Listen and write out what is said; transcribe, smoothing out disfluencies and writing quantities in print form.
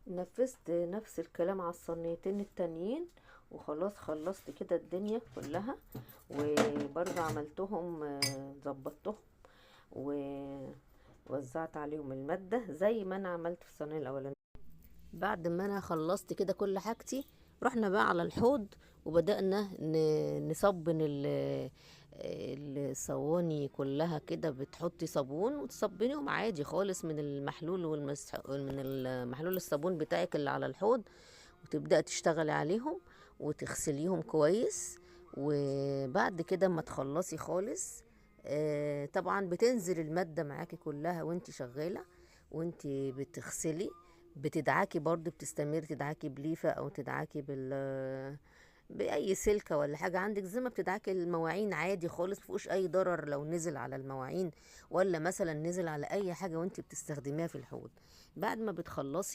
نفذت نفس الكلام على الصينيتين التانيين، وخلاص خلصت كده الدنيا كلها، وبرضه عملتهم، ظبطتهم ووزعت عليهم المادة زي ما انا عملت في الصينية الاولانية. بعد ما انا خلصت كده كل حاجتي، رحنا بقى على الحوض وبدأنا نصبن الصواني كلها كده. بتحطي صابون وتصبنيهم عادي خالص من المحلول والمسح، من المحلول الصابون بتاعك اللي على الحوض، وتبدأ تشتغلي عليهم وتغسليهم كويس. وبعد كده ما تخلصي خالص، طبعا بتنزل المادة معاكي كلها وانتي شغالة وانتي بتغسلي، بتدعكي برضو، بتستمر تدعكي بليفة او تدعكي بأي سلكة ولا حاجة عندك، زي ما بتدعكي المواعين عادي خالص، مفيهوش أي ضرر لو نزل على المواعين ولا مثلا نزل على أي حاجة وانتي بتستخدميها في الحوض. بعد ما بتخلصي